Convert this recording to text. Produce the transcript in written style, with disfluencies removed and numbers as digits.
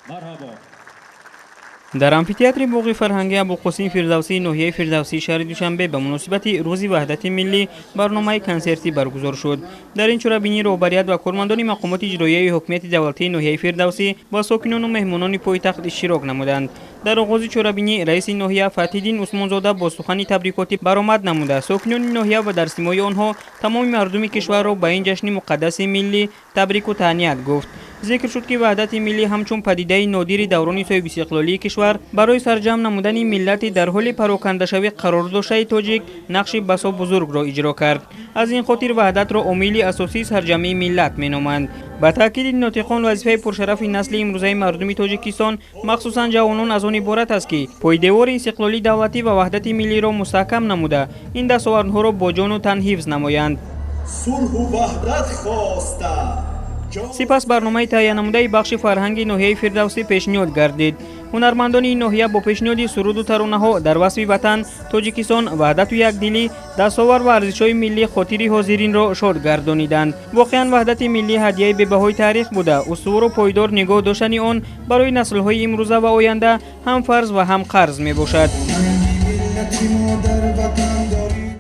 Марҳабо. Дар амфитеатри боғи фарҳангии Абуқосим Фирдавсии ноҳияи Фирдавсии шаҳри Душанбе ба муносибати Рӯзи ваҳдати миллӣ барномаи консертӣ баргузор шуд. Дар ин чорабинӣ роҳбарият ва кормандони мақомоти иҷроияи ҳокимияти давлатии ноҳияи Фирдавсӣ ва сокинону меҳмонони пойтахт иштирок намуданд. Дар оғози чорабинӣ раиси ноҳия Фатҳиддин Усмонзода бо сухани табрикотӣ баромад намуда, сокинони ноҳия ва дар симои онҳо тамоми мардуми кишварро ба ин ҷашни муқаддаси миллӣ табрику таҳният гуфт. Зикр шуд, ки ваҳдати миллӣ ҳамчун падидаи нодири даврони соҳибистиқлолии кишвар барои сарҷамъ намудани миллати дар ҳоли парокандашавӣ қарор доштаи тоҷик нақши басо бузургро иҷро кард. Аз ин хотир ваҳдатро омили асосии сарҷамъии миллат меноманд. Ба таъкиди нотиқон, вазифаи пуршарафи насли имрӯзаи мардуми Тоҷикистон, махсусан ҷавонон, аз он иборат аст, ки пойдевори истиқлоли давлатӣ ва ваҳдати миллиро мустаҳкам намуда, ин дастовардҳоро бо ҷону тан ҳифз намоянд. Сулҳу ваҳдат хоста. Сипас барномаи таҳиянамудаи бахши фарҳанги ноҳияи Фирдавсӣ пешниҳод гардид. Ҳунармандони ин ноҳия бо пешниҳоди суруду таронаҳо дар васфи ватан Тоҷикистон, ваҳдату якдилӣ, дастовар ва арзишҳои миллӣ хотири ҳозиринро шод гардониданд. Воқеан, ваҳдати миллӣ ҳадияи бебаҳои таърих буда, устувору пойдор нигоҳ доштани он барои наслҳои имрӯза ва оянда ҳам фарз ва ҳам қарз мебошад. Миллати мо дар ватан.